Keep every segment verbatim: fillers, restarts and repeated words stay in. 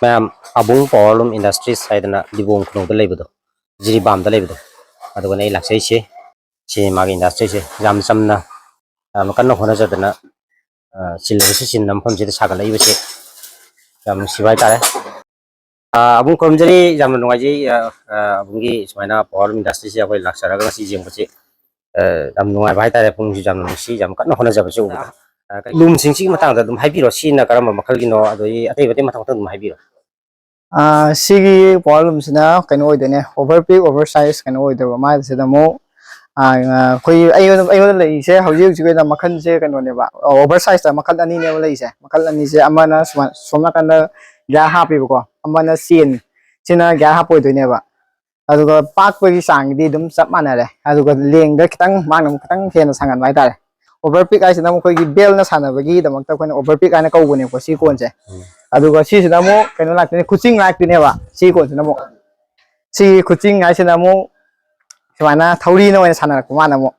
ꯃꯌꯥꯝ, ꯑꯕꯨꯡ ꯄꯋꯥꯔꯂꯨꯝ ꯏꯟꯗꯁꯇ꯭ꯔꯤꯁ ꯍꯥꯏꯗꯅ ꯗꯤꯕꯣꯡ ꯈꯨꯅꯧꯗ ꯂꯩꯕꯗꯣ, ꯖꯤꯔꯤꯕꯥꯝꯗ ꯂꯩꯕꯗꯣ, ꯑꯗꯨꯒꯅꯦ ꯑꯩ ꯂꯥꯛꯆꯩꯁꯦ꯫ ꯁꯤ ꯃꯥꯒꯤ ꯏꯟꯗꯁꯇ꯭ꯔꯤꯁꯦ ꯌꯥꯝ ꯆꯝꯅ, ꯌꯥꯝ ꯀꯟꯅ ꯍꯣꯠꯅꯖꯗꯅ, ꯑ, ꯆꯤꯜꯂꯕꯁꯨ ꯆꯤꯟꯅ ꯃꯐꯝꯁꯤꯗ ꯁꯥꯒꯠꯂꯛꯏꯕꯁꯦ ꯌꯥꯝ ꯅꯨꯡꯁꯤꯕ ꯍꯥꯏꯇꯥꯔꯦ꯫ ꯑ, ꯑꯕꯨꯡ ꯈꯨꯔꯨꯝꯖꯔꯤ, ꯌꯥꯝꯅ ꯅꯨꯡꯉꯥꯏꯖꯩ꯫ ꯑ, ꯑ, ꯑꯕꯨꯡꯒꯤ ꯁꯨꯃꯥꯏꯅ ꯄꯋꯥꯔꯂꯨꯝ ꯏꯟꯗꯁꯇ꯭ꯔꯤꯁꯦ ꯑꯩꯈꯣꯏ ꯂꯥꯛꯆꯔꯒ ꯉꯁꯤ ꯌꯦꯡꯕꯁꯦ, ꯑ, ꯌꯥꯝ ꯅꯨꯡꯉꯥꯏꯕ ꯍꯥꯏꯇꯥꯔꯦ꯫ ꯄꯨꯡꯁꯤꯁꯨ ꯌꯥꯝꯅ ꯅꯨꯡꯁꯤ, ꯌꯥꯝ ꯀꯟꯅ ꯍꯣꯠꯅꯖꯕꯁꯦ ꯎꯕꯗ꯫ ꯑ, ꯂꯨꯝꯁꯤꯡꯁꯤꯒꯤ ꯃꯇꯥꯡꯗ ꯑꯗꯨꯝ ꯍꯥꯏꯕꯤꯔꯣ, ꯁꯤꯅ ꯀꯔꯝꯕ ꯃꯈꯜꯒꯤꯅꯣ, ꯑꯗꯒꯤ ꯑꯇꯩ ꯑꯇꯩ ꯃꯊꯪ ꯃꯊꯪ ꯑꯗꯨꯝ ꯍꯥꯏꯕꯤꯔꯣ꯫ ꯑ, ꯁꯤꯒꯤ ꯄꯋꯥꯔꯂꯨꯝꯁꯤꯅ ꯀꯩꯅꯣ ꯑꯣꯏꯗꯣꯏꯅꯦ, ꯑꯣꯚꯔ ꯄꯤꯛ ꯑꯣꯚꯔ ꯁꯥꯏꯖ ꯀꯩꯅꯣ ꯑꯣꯏꯗꯣꯏꯕ꯫ ꯃꯥꯁꯤꯗ ꯑꯃꯨꯛ, ꯑ, ꯑ, ꯑꯩꯈꯣꯏ, ꯑꯩꯉꯣꯟꯗ, ꯑꯩꯉꯣꯟꯗ ꯂꯩꯔꯤꯁꯦ ꯍꯧꯖꯤꯛ ꯍꯧꯖꯤꯛ ꯑꯣꯏꯅ ꯃꯈꯜꯁꯦ ꯀꯩꯅꯣꯅꯦꯕ, ꯑꯣꯚꯔ ꯁꯥꯏꯖꯇ ꯃꯈꯜ ꯑꯅꯤꯅꯦꯕ ꯂꯩꯔꯤꯁꯦ꯫ ꯃꯈꯜ ꯑꯅꯤꯁꯦ, ꯑꯃꯅ ꯁꯨꯃꯥꯏ-, ꯁꯣꯝ ꯅꯥꯀꯟꯗ ꯒꯤꯌꯥꯔ ꯍꯥꯞꯄꯤꯕꯀꯣ, ꯑꯃꯅ ꯆꯦꯟ, ꯁꯤꯅ ꯒꯤꯌꯥꯔ ꯍꯥꯞꯄ ꯑꯣꯏꯗꯣꯏꯅꯦꯕ꯫ ꯑꯗꯨꯒ ꯄꯥꯛꯄꯒꯤ ꯆꯥꯡꯗꯤ ꯑꯗꯨꯝ ꯆꯞ ꯃꯥꯟꯅꯔꯦ, ꯑꯗꯨꯒ ꯂꯦꯡꯗ ꯈꯤꯇꯪ, ꯃꯥꯅ ꯑꯃꯨꯛ ꯈꯤꯇꯪ ꯍꯦꯟꯅ ꯁꯥꯡꯍꯟꯕ ꯍꯥꯏꯇꯥꯔꯦ꯫ ꯑꯣꯚꯔ ꯄꯤꯛ ꯍꯥꯏꯁꯤꯅ ꯑꯃꯨꯛ ꯑꯩꯈꯣꯏꯒꯤ ꯕꯦꯜꯅ ꯁꯥꯟꯅꯕꯒꯤꯗꯃꯛꯇ ꯑꯩꯈꯣꯏꯅ ꯑꯣꯚꯔ ꯄꯤꯛ ꯍꯥꯏꯅ ꯀꯧꯕꯅꯦꯀꯣ, ꯁꯤ ꯀꯣꯟꯁꯦ꯫ ꯎꯝ꯫ ꯑꯗꯨꯒ ꯁꯤꯁꯤꯅ ꯑꯃꯨꯛ ꯀꯩꯅꯣ ꯂꯥꯛꯇꯣꯏꯅꯦ, ꯈꯨꯆꯤꯡ ꯂꯥꯛꯇꯣꯏꯅꯦꯕ꯫ ꯁꯤ ꯀꯣꯟꯁꯤꯅ ꯑꯃꯨꯛ, ꯁꯤꯒꯤ ꯈꯨꯆꯤꯡ ꯍꯥꯏꯁꯤꯅ ꯑꯃꯨꯛ ꯁꯨꯃꯥꯏꯅ ꯊꯧꯔꯤꯅ ꯑꯣꯏꯅ ꯁꯥꯟꯅꯔꯛꯄ, ꯃꯥꯅ ꯑꯃꯨꯛ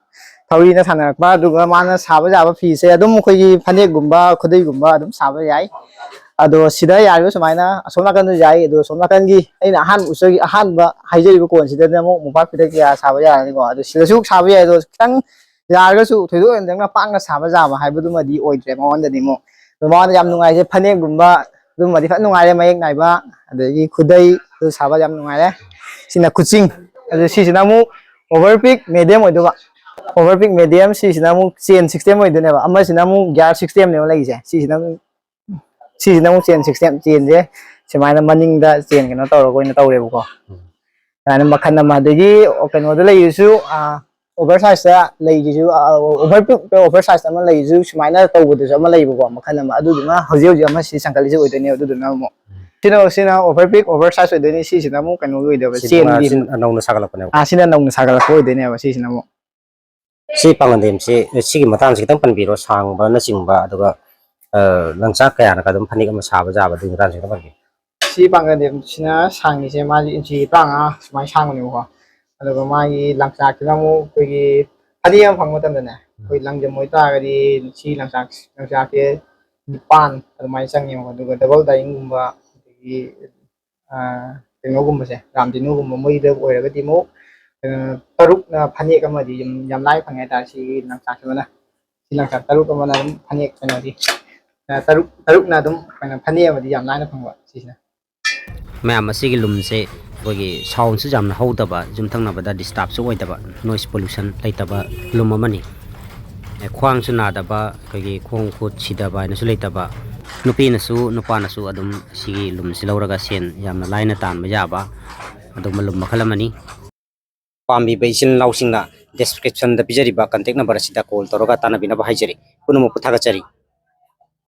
ꯊꯧꯔꯤꯅ ꯁꯥꯟꯅꯔꯛꯄ꯫ ꯑꯗꯨꯒ ꯃꯥꯅ ꯁꯥꯕ ꯌꯥꯕ ꯐꯤꯁꯦ ꯑꯗꯨꯝ ꯑꯩꯈꯣꯏꯒꯤ ꯐꯅꯦꯛꯒꯨꯝꯕ, ꯈꯨꯗꯩꯒꯨꯝꯕ ꯑꯗꯨꯝ ꯁꯥꯕ ꯌꯥꯏ꯫ ꯑꯗꯣ ꯁꯤꯗ ꯌꯥꯔꯤꯕ ꯁꯨꯃꯥꯏꯅ ꯑꯁꯣꯝ ꯅꯥꯀꯟꯗ ꯌꯥꯏ꯫ ꯑꯗꯣ ꯑꯁꯣꯝ ꯅꯥꯀꯟꯒꯤ ꯑꯩꯅ ꯑꯍꯥꯟꯕ ꯎꯠꯆꯔꯤ-, ꯑꯍꯥꯟꯕ ꯍꯥꯏꯖꯔꯤꯕ ꯀꯣꯟꯁꯤꯗꯅ ꯑꯃꯨꯛ ꯃꯣꯝꯄꯥꯛ ꯐꯤꯗꯛ ꯀꯌꯥ ꯁꯥꯕ ꯌꯥꯔꯅꯤꯀꯣ꯫ ꯑꯗꯣ ꯁꯤꯗꯁꯨ ꯁꯥꯕ ꯌꯥꯏ꯫ ꯑꯗꯣ ꯈꯤꯇꯪ ꯌꯥꯔꯒꯁꯨ ꯊꯣꯏꯗꯣꯛ ꯍꯦꯟꯗꯣꯛꯅ ꯄꯥꯛꯅ ꯁꯥꯕ ꯌꯥꯕ ꯍꯥꯏꯕꯗꯨꯃꯗꯤ ꯑꯣꯏꯗ꯭ꯔꯦ ꯃꯉꯣꯟꯗꯗꯤ ꯑꯃꯨꯛ꯫ ꯑꯗꯣ ꯃꯉꯣꯟꯗ ꯌꯥꯝ ꯅꯨꯡꯉꯥꯏꯖꯩ, ꯐꯅꯦꯛꯒꯨꯝꯕ ꯑꯗꯨꯝꯕꯗꯤ ꯐꯖꯅ ꯅꯨꯡꯉꯥꯏꯔꯦ, ꯃꯌꯦꯛ ꯅꯥꯏꯕ, ꯑꯗꯒꯤ ꯈꯨꯗꯩ ꯑꯗꯨ ꯁꯥꯕ ꯌꯥꯝ ꯅꯨꯡꯉꯥꯏꯔꯦ꯫ ꯁꯤꯅ ꯈꯨꯆꯤꯡ꯫ ꯑꯗꯨ ꯁꯤꯁꯤꯅ ꯑꯃꯨꯛ ꯑꯣꯚꯔ ꯄꯤꯛ ꯃꯦꯗꯤꯌꯝ ꯑꯣꯏꯗꯣꯏꯕ꯫ ꯑꯣꯚꯔ ꯄꯤꯛ ꯃꯦꯗꯤꯌꯝ ꯁꯤꯁꯤꯅ ꯑꯃꯨꯛ ꯆꯦꯟ ꯁꯤꯁꯇꯦꯝ ꯑꯣꯏꯗꯣꯏꯅꯦꯕ, ꯑꯃꯁꯤꯅ ꯑꯃꯨꯛ ꯒꯤꯌꯥꯔ ꯁꯤꯁꯇꯦꯝꯅꯦꯕ ꯂꯩꯔꯤꯁꯦ꯫ ꯁꯤꯁꯤꯅ ꯑꯃꯨꯛ, ꯁꯤꯁꯤꯅ ꯑꯃꯨꯛ ꯆꯦꯟ ꯁꯤꯁꯇꯦꯝ, ꯆꯦꯟꯁꯦ ꯁꯨꯃꯥꯏꯅ ꯃꯅꯤꯡꯗ ꯆꯦꯟ ꯀꯩꯅꯣ ꯇꯧꯔꯒ ꯑꯣꯏꯅ ꯇꯧꯔꯦꯕꯀꯣ꯫ ꯎꯝ꯫ ꯑꯗꯨꯃꯥꯏꯅ ꯃꯈꯜ ꯑꯃ꯫ ꯑꯗꯒꯤ ꯀꯩꯅꯣꯗ ꯂꯩꯔꯤꯁꯨ, ꯑꯣꯚꯔ ꯁꯥꯏꯖꯇ ꯂꯩꯔꯤꯁꯨ, ꯑꯣꯚꯔ ꯄꯤꯛ ꯑꯣꯚꯔ ꯁꯥꯏꯖ ꯑꯃ ꯂꯩꯔꯤꯁꯨ ꯁꯨꯃꯥꯏꯅ ꯇꯧꯕꯗꯨꯁꯨ ꯑꯃ ꯂꯩꯕꯀꯣ, ꯃꯈꯜ ꯑꯃ꯫ ꯑꯗꯨꯗꯨꯅ ꯍꯧꯖꯤꯛ ꯍꯧꯖꯤꯛ ꯑꯃ ꯁꯤ ꯆꯪꯈꯠꯂꯤꯁꯦ ꯑꯣꯏꯗꯣꯏꯅꯦꯕ꯫ ꯑꯗꯨꯗꯨꯅ ꯑꯃꯨꯛ ꯁꯤꯅ, ꯁꯤꯅ ꯑꯣꯚꯔ ꯄꯤꯛ ꯑꯣꯚꯔ ꯁꯥꯏꯖ ꯑꯣꯏꯗꯣꯏꯅꯤ꯫ ꯁꯤꯁꯤꯅ ꯑꯃꯨꯛ ꯀꯩꯅꯣꯒꯤ ꯑꯣꯏꯗꯣꯏꯕ, ꯁꯤ ꯆꯦꯟꯒꯤ꯫ ꯇꯣꯉꯥꯟ-, ꯁꯤ ꯅꯧꯅ ꯁꯥꯒꯠꯂꯛꯄꯅꯦꯕ꯫ ꯑꯥ, ꯁꯤꯅ ꯅꯧꯅ ꯁꯥꯒꯠꯂꯛꯄ ꯑꯣꯏꯗꯣꯏꯅꯦꯕ ꯁꯤꯁꯤꯅ ꯑꯃꯨꯛ꯫ ꯁꯤ ꯄꯥꯡꯒꯟꯗꯦꯝꯁꯤ, ꯁꯤꯒꯤ ꯃꯇꯥꯡꯁꯤ ꯈꯤꯇꯪ ꯄꯟꯕꯤꯔꯣ, ꯁꯥꯡꯕꯅꯆꯤꯡꯕ, ꯑꯗꯨꯒ, ꯑ, ꯂꯪꯆꯥꯛ ꯀꯌꯥꯅꯒ ꯑꯗꯨꯝ ꯐꯅꯦꯛ ꯑꯃ ꯁꯥꯕ ꯌꯥꯕ, ꯑꯗꯨꯒꯤ ꯃꯇꯥꯡꯁꯤ ꯈꯤꯇꯪ ꯄꯟꯕꯤꯔꯣ꯫ ꯁꯤ ꯄꯥꯡꯒꯟꯗꯦꯝꯁꯤꯅ ꯁꯥꯡꯉꯤꯁꯦ, ꯃꯥꯁꯦ ꯏꯟꯆꯤ ꯇꯔꯥꯃꯉꯥ ꯁꯨꯃꯥꯏꯅ ꯁꯥꯡꯕꯅꯦꯕꯀꯣ꯫ ꯑꯗꯨꯒ ꯃꯥꯒꯤ ꯂꯪꯆꯥꯛꯁꯤꯅ ꯑꯃꯨꯛ ꯑꯩꯈꯣꯏꯒꯤ ꯐꯅꯦꯛ ꯑꯃ ꯐꯪꯕ ꯃꯇꯝꯗꯅꯦ, ꯑꯩꯈꯣꯏ ꯂꯪꯖꯝ ꯑꯣꯏꯇꯥꯔꯒꯗꯤ ꯁꯤ ꯂꯪꯆꯥꯛ, ꯂꯪꯆꯥꯛꯁꯦ ꯅꯤꯄꯥꯟ ꯑꯗꯨꯃꯥꯏꯅ ꯆꯪꯉꯦꯕꯀꯣ꯫ ꯑꯗꯨꯒ ꯗꯕꯜ ꯗꯥꯏꯌꯤꯡꯒꯨꯝꯕ, ꯑꯗꯒꯤ ꯑꯩꯈꯣꯏꯒꯤ ꯀꯩꯅꯣꯒꯨꯝꯕꯁꯦ, ꯔꯥꯝꯗꯤꯅꯨꯒꯨꯝꯕ, ꯃꯣꯏꯗ ꯑꯣꯏꯔꯒꯗꯤ ꯑꯃꯨꯛ ꯇꯔꯨꯛꯅ ꯐꯅꯦꯛ ꯑꯃꯗꯤ ꯌꯥꯝ ꯌꯥꯝ ꯂꯥꯏꯅ ꯐꯪꯉꯦ ꯍꯥꯏꯇꯥꯔꯦ꯫ ꯁꯤꯒꯤ ꯂꯪꯆꯥꯛꯁꯤꯃꯅ, ꯁꯤ ꯂꯪꯆꯥꯛ ꯇꯔꯨꯛ ꯑꯃꯅ ꯑꯗꯨꯝ ꯐꯅꯦꯛ ꯀꯩꯅꯣꯗꯤ, ꯇꯔꯨꯛ ꯇꯔꯨꯛꯅ ꯑꯗꯨꯝ ꯀꯩꯅꯣ ꯐꯅꯦꯛ ꯑꯃꯗꯤ ꯌꯥꯝ ꯂꯥꯏꯅ ꯐꯪꯕ ꯁꯤꯁꯤꯅ꯫ ꯃꯌꯥꯝ, ꯑꯁꯤꯒꯤ ꯂꯨꯝꯁꯦ ꯑꯩꯈꯣꯏꯒꯤ ꯁꯥꯎꯟꯁꯨ ꯌꯥꯝꯅ ꯍꯧꯗꯕ, ꯌꯨꯝꯊꯪꯅꯕꯗ ꯗꯤꯁꯇꯥꯔꯕꯁꯨ ꯑꯣꯏꯗꯕ, ꯅꯣꯏꯁ ꯄꯣꯂꯨꯁꯟ ꯂꯩꯇꯕ ꯂꯨꯝ ꯑꯃꯅꯤ꯫ ꯑꯦ, ꯈ꯭ꯋꯥꯡꯁꯨ ꯅꯥꯗꯕ, ꯑꯩꯈꯣꯏꯒꯤ ꯈꯣꯡ ꯈꯨꯠ ꯁꯤꯗꯕ ꯍꯥꯏꯅꯁꯨ ꯂꯩꯇꯕ, ꯅꯨꯄꯤꯅꯁꯨ ꯅꯨꯄꯥꯅꯁꯨ ꯑꯗꯨꯝ ꯁꯤꯒꯤ ꯂꯨꯝꯁꯤ ꯂꯧꯔꯒ ꯁꯦꯟ ꯌꯥꯝꯅ ꯂꯥꯏꯅ ꯇꯥꯟꯕ ꯌꯥꯕ ꯑꯗꯨꯒꯨꯝꯕ ꯂꯨꯝ ꯃꯈꯜ ꯑꯃꯅꯤ꯫ ꯄꯥꯝꯕꯤꯕ ꯏꯆꯤꯜ ꯏꯅꯥꯎꯁꯤꯡꯅ ꯗꯤꯁꯀ꯭ꯔꯤꯞꯁꯟꯗ ꯄꯤꯖꯔꯤꯕ ꯀꯟꯇꯦꯛ ꯅꯝꯕꯔ ꯑꯁꯤꯗ ꯀꯣꯜ ꯇꯧꯔꯒ ꯇꯥꯟꯅꯕꯤꯅꯕ ꯍꯥꯏꯖꯔꯤ꯫ ꯄꯨꯝꯅꯃꯛꯄꯨ ꯊꯥꯒꯠꯆꯔꯤ꯫